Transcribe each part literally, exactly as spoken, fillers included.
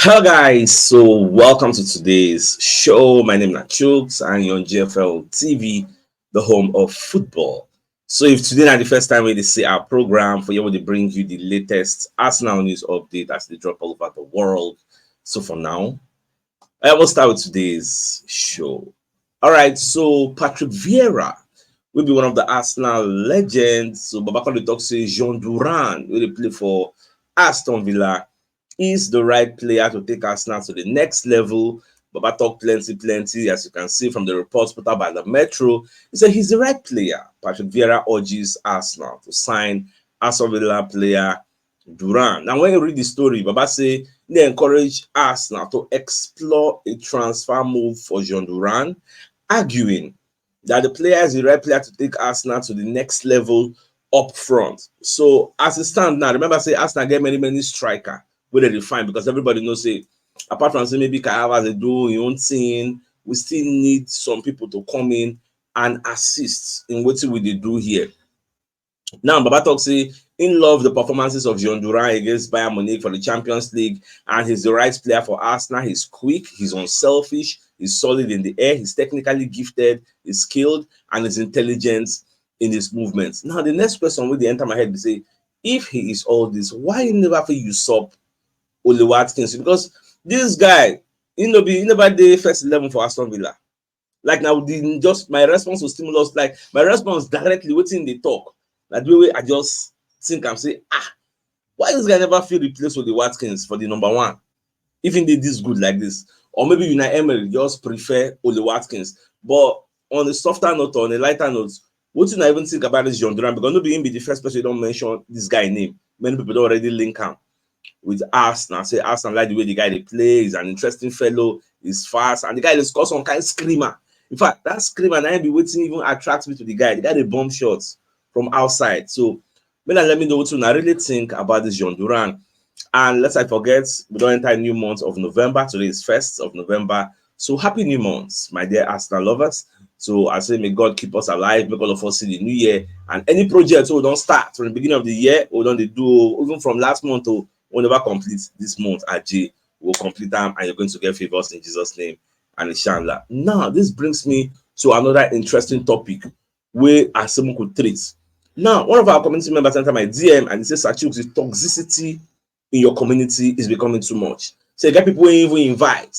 Hello guys, so welcome to today's show. My name is Chooks and you're on G F L T V, the home of football. So if today na the first time wey you see our program, for here we dey bring you the latest Arsenal news update as they drop all over the world. So for now, I will start with today's show. All right, so Patrick Vieira will be one of the Arsenal legends. So Baba come dey talk say Jhon Duran, wey dey play for Aston Villa, is the right player to take Arsenal to the next level. Baba talk plenty, plenty, as you can see from the reports put out by the Metro. He said he's the right player. Patrick Vieira urges Arsenal to sign Aston Villa player Duran. Now, when you read the story, Baba say they encourage Arsenal to explore a transfer move for Jhon Duran, arguing that the player is the right player to take Arsenal to the next level up front. So as it stands now, remember say Arsenal get many, many striker wey dey refine, because everybody knows say apart from say maybe Kai Havertz dey do his own thing, we still need some people to come in and assist in wetin we dey do here. Now, Baba talk say he love the performances of Jhon Duran against Bayern Munich for the Champions League, and he's the right player for Arsenal. He's quick, he's unselfish, he's solid in the air, he's technically gifted, he's skilled, and he's intelligent in his movements. Now, the next question wey dey enter my head be say, if he is all this, why he never fit usurp Ollie Watkins? Because this guy, he no be, he never dey first eleven for Aston Villa. Like now, the, just my response was stimulus. Like my response directly, wetin they talk. Like the way I just think, I'm say, ah, why this guy never feel replace Ollie Watkins for the number one? If he did this good like this, or maybe Unai Emery just prefer Ollie Watkins. But on a softer note, on a lighter note, wetin I even think about this Jhon Duran, because no be him be the first person you don't mention this guy name. Many people don't already link him with Arsenal. Say Arsenal like the way the guy they play. He's an interesting fellow. He's fast, and the guy dey score some kind screamer. In fact, that screamer na be wetin even attracts me to the guy. The guy dey bomb shots from outside. So, may I let me know what you really think about this Jhon Duran. And let's I forget, we don't enter a new month of November. Today is first of November. So happy new month, my dear Arsenal lovers. So I say may God keep us alive, make all of us see the new year. And any project we don't start from the beginning of the year, we don't do even from last month to we never complete this month. Aje, we'll complete them and you're going to get favors in Jesus' name and inshallah. Now, this brings me to another interesting topic where Asemu could treat. Now, one of our community members entered my D M and he says, Sachuk, the toxicity in your community is becoming too much. So you get people wey even invite,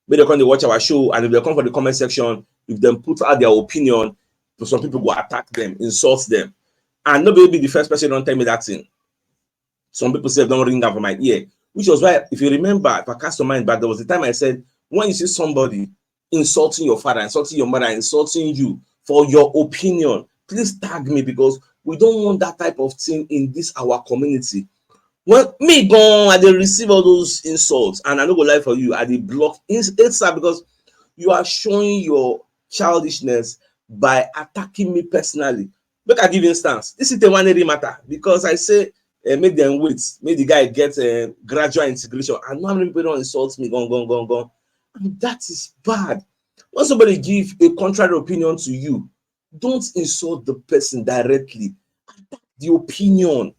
make they come dey watch our show, and if they come for the comment section, if dem put out their opinion, some people go attack them, insult them. And nobody be the first person don't tell me that thing. Some people say don't ring am for my ear, which was why, if you remember, if I cast your mind back, there was the time I said, when you see somebody insulting your father, insulting your mother, insulting you for your opinion, please tag me, because we don't want that type of thing in this our community. When me gone, I dey receive all those insults, and I no go lie for you, I dey block ins- inside because you are showing your childishness by attacking me personally. Make I give instance. This is the one area matter because I say uh, make them wait, make the guy get uh, gradual integration. I know how many people don't insult me, gone, gone, gone, gone. And that is bad. When somebody give a contrary opinion to you, don't insult the person directly. Attack the opinion.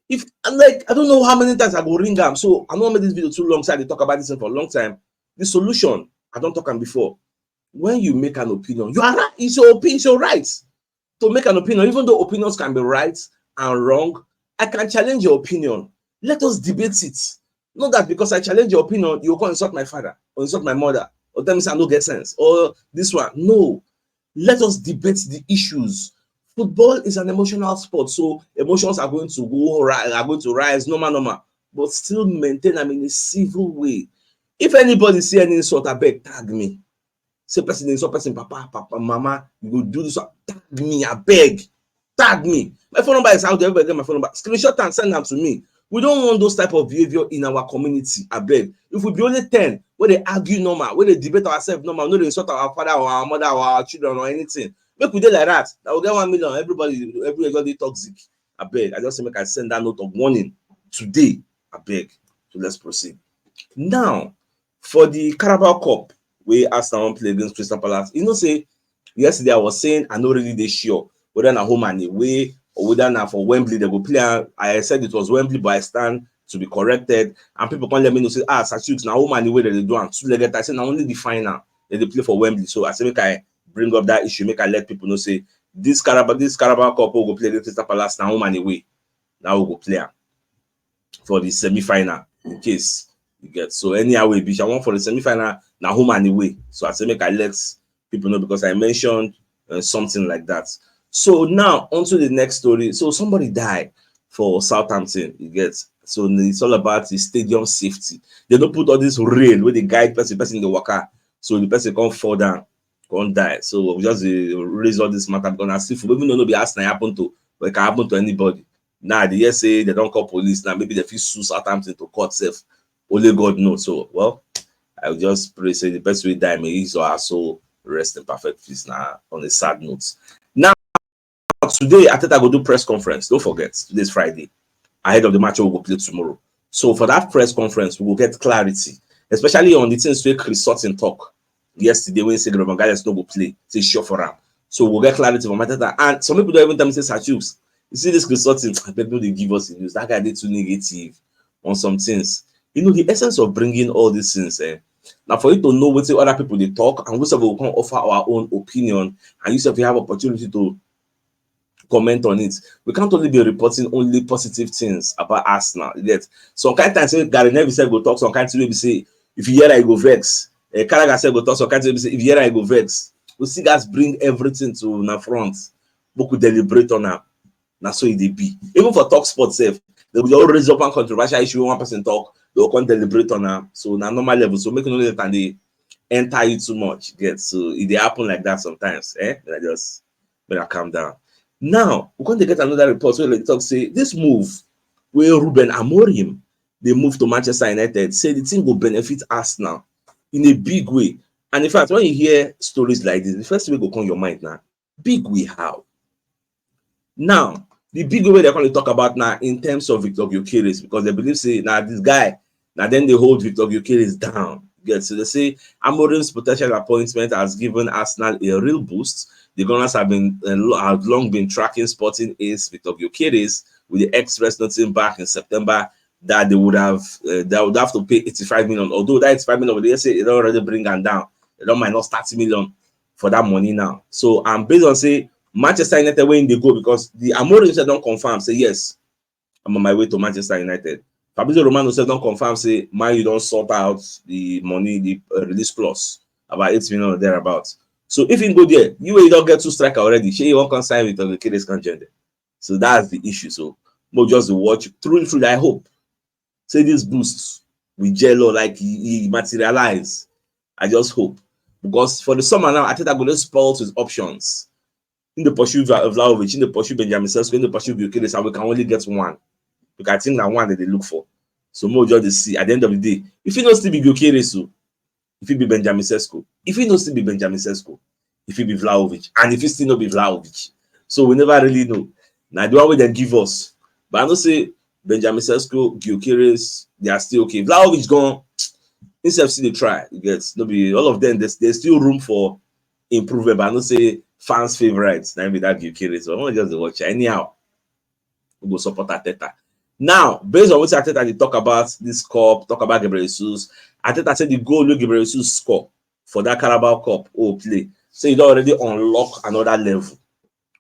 If and like I don't know how many times I go ring am, so I don't make this video too long. So I dey talk about this thing for a long time. The solution, I don't talk am before. When you make an opinion, you are right. It's your opinion, it's your right to make an opinion, even though opinions can be right and wrong. I can challenge your opinion. Let us debate it. Not that because I challenge your opinion, you go insult my father or insult my mother or tell me say I no get sense or this one. No, let us debate the issues. Football is an emotional sport, so emotions are going to go ri- are going to rise, normal, normal, but still maintain them in a civil way. If anybody see any insult, I beg tag me. Say person dey insult person, papa, papa, mama, you go do this one. Tag me, I beg. Tag me. My phone number is out there. Everybody get my phone number. Screenshot and send them to me. We don't want those type of behavior in our community. I beg. If we be only ten, where they argue normal, where they debate ourselves normal, no they insult our father or our mother or our children or anything. Make we dey like that. That will get one million. Everybody, everybody toxic. I beg. I just say make I send that note of warning today. I beg. So let's proceed. Now, for the Carabao Cup, we Arsenal wan play against Crystal Palace. You know, say yesterday I was saying I no really dey sure whether na home and away or whether na for Wembley they go play. I said it was Wembley, but I stand to be corrected, and people come let me know say, ah, Sir Chuks, na home and away dem dey do am, two-legged tie. I say na only the final dem dey play for Wembley. So I say make I bring up that issue, make I let people know say this Carabao, this Carabao Cup wey we go play against Crystal Palace na home and away. Now we go play am for the semi-final, in case you get. So anyhow e be, I want for the semi-final na home and away. So I say make I let people know because I mentioned uh, something like that. So now onto the next story. So somebody died for Southampton, you get. So it's all about the stadium safety. They don't put all this rail where they guide person, person in the waka. So the person can't fall down, can't die. So we just uh, raise all this matter because I see for, even though no be Arsenal happen to, but it can happen to anybody. Now they hear say they don't call police. Now maybe they feel sue Southampton to court sef. Only God knows. So, well, I will just pray say the person wey die, may his or her soul rest in perfect peace now, on a sad note. Now, today, Arteta go do press conference. Don't forget, today's Friday. Ahead of the match we go play tomorrow. So for that press conference, we will get clarity, especially on the things wey Chris Sutton talk yesterday when he say Gabriel Magalhaes no go play. Say sure for am. So we'll get clarity from Arteta. And some people don't even tell me say, "Sir Chuks, you see this Chris Sutton, I beg no dey give us the news. That guy dey too negative on some things." You know, the essence of bringing all these things, eh, now for you to know what other people they talk and we sef will come offer our own opinion, and you sef you have opportunity to comment on it. We can't only be reporting only positive things about Arsenal. You get, some kind times say Gary Neville sef go talk some kind thing wey be say if you hear am, you go vex. Uh, Carragher sef go talk some kind thing wey be say if you hear am, you go vex. We still gats bring everything to na front. Make we deliberate on am. Na so e dey be. Even for Talk Sport sef, they will always raise up one controversial issue wey one person talk, they will come deliberate on am. So na normal level. So make you no let am dey enter you too much. Get, so e dey happen like that sometimes. Eh? Make I just, make I calm down. Now we come dey get another report wey dey talk say this move wey Ruben Amorim dey move to Manchester United, say the thing go benefit Arsenal in a big way. And in fact, when you hear stories like this, the first thing wey go come your mind na big way how? Now, the big way wey dem come dey talk about na in terms of Victor Gyökeres, because dem believe say na this guy, na dem dey hold Victor Gyökeres down. Get, so they say Amorim's potential appointment has given Arsenal a real boost. The Gunners have been uh, lo- have long been tracking Sporting ace Victor Gyökeres, with the Express noting back in September that they would have uh, they would have to pay eighty-five million. Although that eighty-five million, they say they don already bring am down. They don minus thirty million for that money now. So, and based on say Manchester United wey him dey go, because the Amorim sef don confirm say, "Yes, I'm on my way to Manchester United." Fabrizio Romano sef don confirm say Man U don sort out the money, the uh, release clause, about eight million or thereabouts. So if him go there, you wey you don get two striker already, shey you wan come sign with Gyökeres come join them? So that's the issue. So mo just dey watch. Truly, truly, I hope say this boost will gel up, like e, e materialize. I just hope, because for the summer now, Arteta go dey spoil his options. Him dey pursue Vla- Vlahovic, him dey pursue Benjamin Sesko, him dey pursue Gyökeres, and we can only get one. Because I think na one dem dey look for. So mo just dey see at the end of the day, if e no still be Gyökeres, so if e be Benjamin Sesko, if e no still be Benjamin Sesko, if e be Vlahovic, and if e still no be Vlahovic, so we never really know. Na the one wey dem give us, but I know say Benjamin Sesko, Gyökeres, they are still okay. Vlahovic gone, himself still dey try. You get, no be all of them. There's there's still room for improvement. But I know say fans' favourites na be that Gyökeres. So I wan just dey watch anyhow. We go support Arteta. Now, based on what Arteta dey talk about this cup, talk about Gabriel Jesus, Arteta said the goal wey Gabriel Jesus score for that Carabao Cup oh play, say e don already unlock another level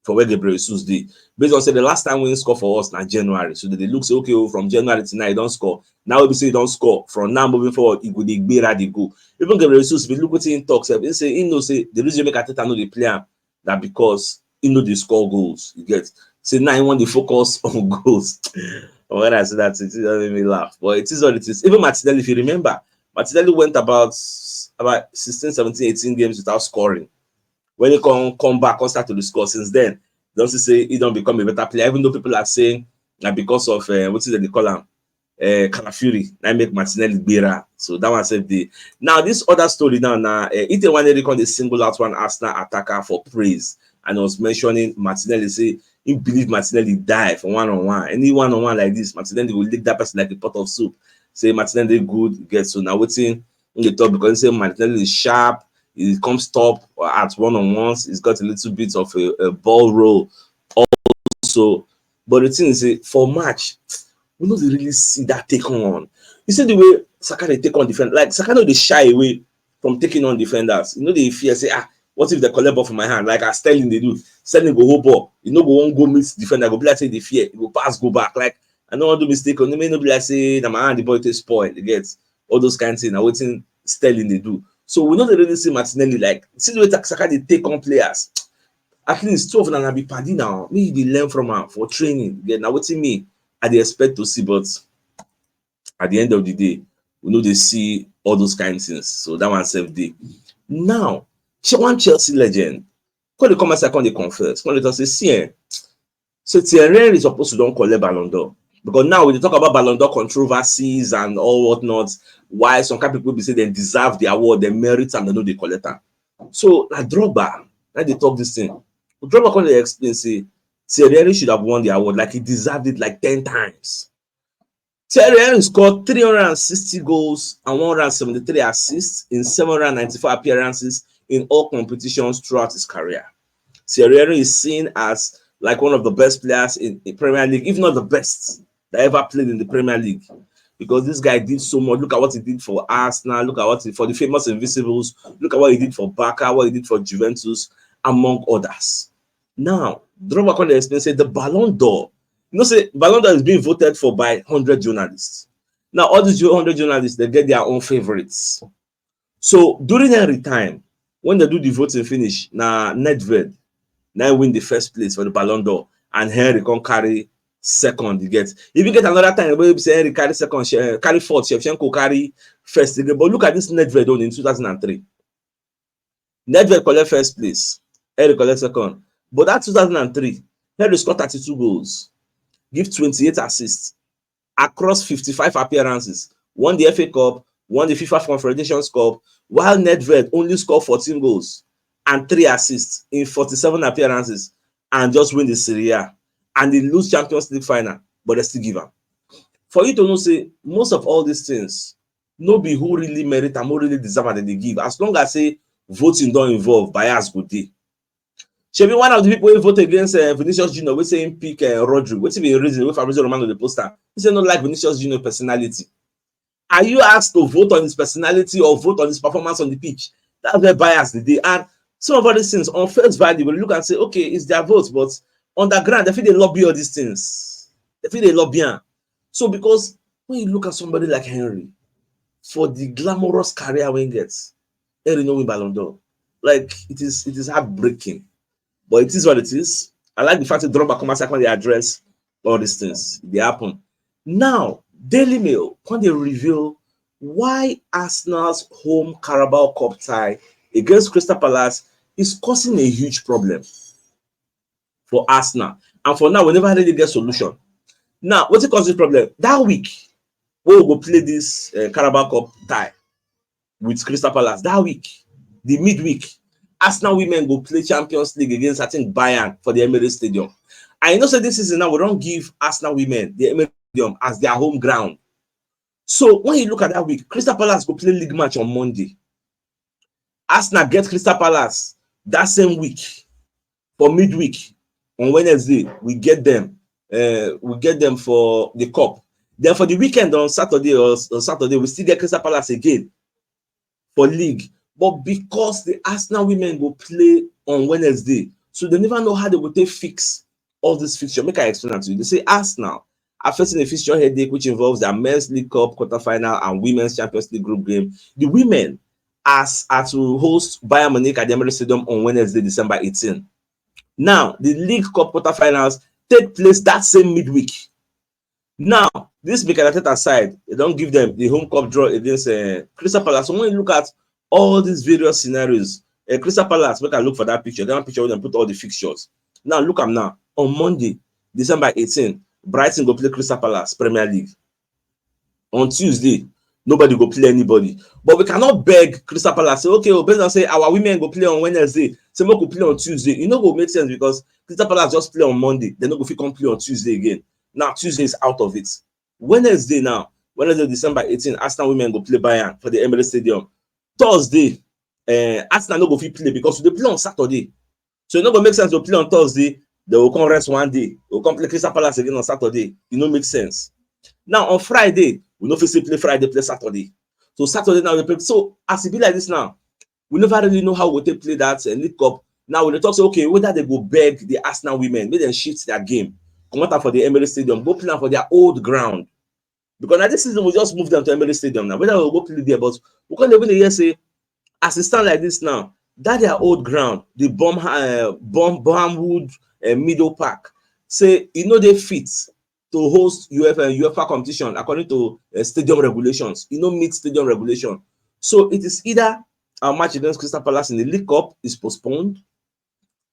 for where Gabriel Jesus dey. Based on say the last time wey he score for us na January, so they dey look say, okay, oh, from January to now he don score. Now we be say he don score. From now moving forward, he go dey gbera dey go. Even Gabriel Jesus, if you look wetin he talk sef, he say he know say the reason make Arteta no dey play am na because he no dey score goals. You get, say now he wan dey focus on goals. When I see that, it just make me laugh. But it is what it is. Even Martinelli, if you remember, Martinelli went about about sixteen, seventeen, eighteen games without scoring. When he come come back, come start to dey score since then, don see say he don become a better player. Even though people are saying na because of uh, wetin dem dey call am, uh, Calafiori, na make Martinelli gbera. So that one sef dey. Now this other story now na uh, Ite Nwaneri come dey single out one Arsenal attacker for praise, and he was mentioning Martinelli, say he believe Martinelli die for one on one. Any one on one like this, Martinelli go lick that person like a pot of soup. Say Martinelli dey good, get, so na wetin he dey talk, because he say Martinelli is sharp, he comes top at one on ones, he's got a little bit of a, a ball roll also. But the thing is, say, for match, we no dey really see that take on. You see the way Saka dey take on defend, like, Saka no dey shy away from taking on defenders. You know, they fear say, ah, what if they collect ball from my hand? Like as Sterling dey do. Sterling go hold ball. You know, go one go meet defender, go be like say they fear. Go pass, go back. Like, I no wan do mistake. No, may no be like say na my hand the ball take spoil. You get all those kind of things. Now waiting Sterling they do. So we no dey really see Martinelli, like, see the way Saka dey take on players. At least two of them na be padi now. Me they learn from am for training. Yeah, now waiting me I dey expect to see, but at the end of the day, we no dey see all those kind of things. So that one sef dey. Now, Che- one Chelsea legend, come dey come outside, come dey confess, come dey talk say, see, eh, so Thierry Henry suppose to don collect Ballon d'Or, because now we dey talk about Ballon d'Or controversies and all whatnot. Why some kind people be say they deserve the award, they merit am, they no dey collect am. So na Drogba na dey talk this thing. Drogba come dey explain say Thierry Henry should have won the award, like, he deserved it like ten times. Thierry Henry scored three hundred and sixty goals and one hundred and seventy-three assists in seven hundred and ninety-four appearances in all competitions throughout his career. Thierry Henry is seen as, like, one of the best players in the Premier League, if not the best that ever played in the Premier League, because this guy did so much. Look at what he did for Arsenal. Look at what he, for the famous Invisibles. Look at what he did for Barca, what he did for Juventus, among others. Now, Drogba come dey explain say the Ballon d'Or, you know say Ballon d'Or is being voted for by hundred journalists. Now, all these hundred journalists, they get their own favorites. So during Henry time, when they do the voting finish, na Nedved na win the first place for the Ballon d'Or, and Henry come carry second. You get, if you get another time, wey be say Henry carry second, She- carry fourth, Shevchenko carry first again. But look at this Nedved own in two thousand and three. Nedved collect first place, Henry collect second. But that two thousand and three, Henry scored thirty-two goals, give twenty-eight assists across fifty-five appearances, won the F A Cup, won the FIFA Confederations Cup, while Nedved only scored fourteen goals and three assists in forty-seven appearances and just win the Serie A, and they lose Champions League final, but they still give am. For you to know say most of all these things, no be who really merit am, who really deserve am, dem dey give. As long as say voting don involve, bias go dey. Shebi one of the people wey vote against uh, Vinicius Junior, wey say him pick uh, Rodri, wetin be the reason wey Fabrizio Romano dey post am? He say no like Vinicius Junior personality. Are you asked to vote on his personality or vote on his performance on the pitch? That's where bias dey dey. And some of all these things, on face value, we look and say, okay, it's their vote, but on the ground, they feel they lobby all these things. They feel they lobby am. So because when you look at somebody like Henry, for the glamorous career wey he gets, Henry no win Ballon d'Or. Like, it is, it is heartbreaking, but it is what it is. I like the fact that Drogba come outside, come dey address all these things. They happen. Now, Daily Mail come dey reveal why Arsenal's home Carabao Cup tie against Crystal Palace is causing a huge problem for Arsenal. And for now, we never really get solution. Now, wetin cause this problem? That week, we go play this uh, Carabao Cup tie with Crystal Palace. That week, the midweek, Arsenal women go play Champions League against, I think, Bayern for the Emirates Stadium. I know say this season now, we don't give Arsenal women the Emirates Stadium as their home ground. So when you look at that week, Crystal Palace go play league match on Monday. Arsenal get Crystal Palace that same week for midweek on Wednesday. We get them. Uh, we get them for the cup. Then for the weekend on Saturday or on Saturday, we still get Crystal Palace again for league. But because the Arsenal women go play on Wednesday, so they never know how they go take fix all this fixture. Make I explain that to you. They say Arsenal are facing a fixture headache, which involves their men's League Cup quarterfinal and women's Champions League group game. The women as are to host Bayern Munich at the Emirates Stadium on Wednesday, December eighteen. Now, the League Cup quarterfinals take place that same midweek. Now, this Mikel Arteta side, they don't give them the home cup draw against uh, Crystal Palace. So when you look at all these various scenarios, uh, Crystal Palace, make I look for that picture. That picture where they put all the fixtures. Now, look am now. On Monday, December eighteen, Brighton go play Crystal Palace, Premier League. On Tuesday, nobody go play anybody. But we cannot beg Crystal Palace, say, okay, oh, based on say our women go play on Wednesday, say make we play on Tuesday. E no go make sense because Crystal Palace just play on Monday. They no go fit come play on Tuesday again. Now, Tuesday is out of it. Wednesday now, Wednesday, December eighteen, Arsenal women go play Bayern for the Emirates Stadium. Thursday, uh, Arsenal no go fit play because they play on Saturday. So e no go make sense to play on Thursday. They will come rest one day. They will come play Crystal Palace again on Saturday. E no make sense. Now on Friday, we no fit still play Friday, play Saturday. So Saturday now we play. So as e be like this now, we never really know how we take play that uh, League Cup. Now we dey talk say okay, whether they go beg the Arsenal women, make them shift their game, come out for the Emirates Stadium, go play am for their old ground. Because now this season we just move them to Emirates Stadium now. Whether we go play there, but we can't even hear say as it stand like this now, that their old ground, the bomb uh, bomb Bournemouth uh, Middle Park, say e no dey fit to host UEFA and UEFA competition according to uh, stadium regulations. E no meet stadium regulation. So it is either our match against Crystal Palace in the League Cup is postponed,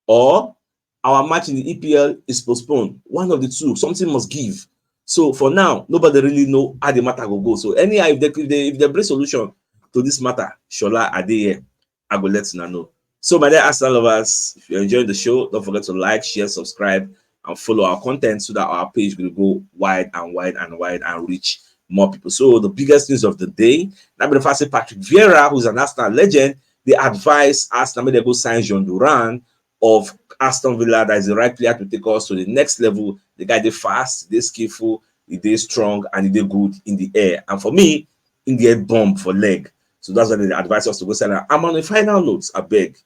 or our match in the E P L is postponed. One of the two, something must give. So for now, nobody really know how the matter go go. So anyhow, if they if they, if they bring solution to this matter, Shola Adeye, I go let you know. So my dear Arsenal lovers, if you're enjoying the show, don't forget to like, share, subscribe, and follow our content so that our page will go wide and wide and wide and reach more people. So the biggest news of the day, now be the fact say Patrick Vieira, who's an Arsenal legend, they advise Arsenal make they go sign Jean Duran of Aston Villa. That is the right player to take us to the next level. The guy dey fast, dey skillful, he dey strong, and he dey good in the air. And for me, in the air bomb for leg. So that's why they advise us to go sign am. I'm on a final note, I beg.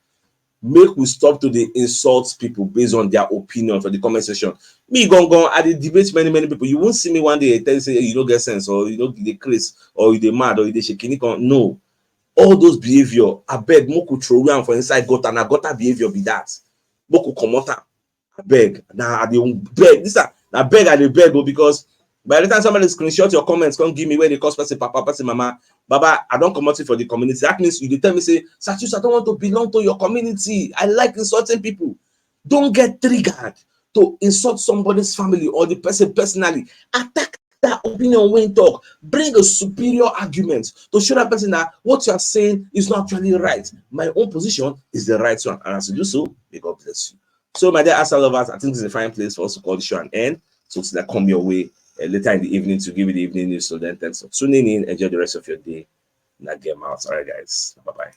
Make we stop to dey insult people based on their opinion for the comment section. Me, gone, gone, I dey debate many, many people. You won't see me one day tell you say, "Hey, you don't get sense," or "You don't dey craze," or "You dey mad," or "You dey shakini." No. All those behavior, I beg, make we throw am for inside gutter. Na gutter behavior be that. Make we comot am. I beg. Na I dey beg. This are na beg I dey beg o, because by the time somebody screenshot your comments, come give me where they cause person papa, person mama, baba, I don't comot it for the community. That means you dey tell me say, "Satus, I don't want to belong to your community. I like insulting people." Don't get triggered to insult somebody's family or the person personally. Attack that opinion when talk. Bring a superior argument to show that person that what you are saying is not actually right. My own position is the right one. And as you do so, may God bless you. So, my dear Arsenal lovers, I think this is a fine place for us to call the show an end. So, till I come your way uh, later in the evening to give you the evening news. So, then thanks for tuning in. Enjoy the rest of your day. Now, game out. All right, guys. Bye bye.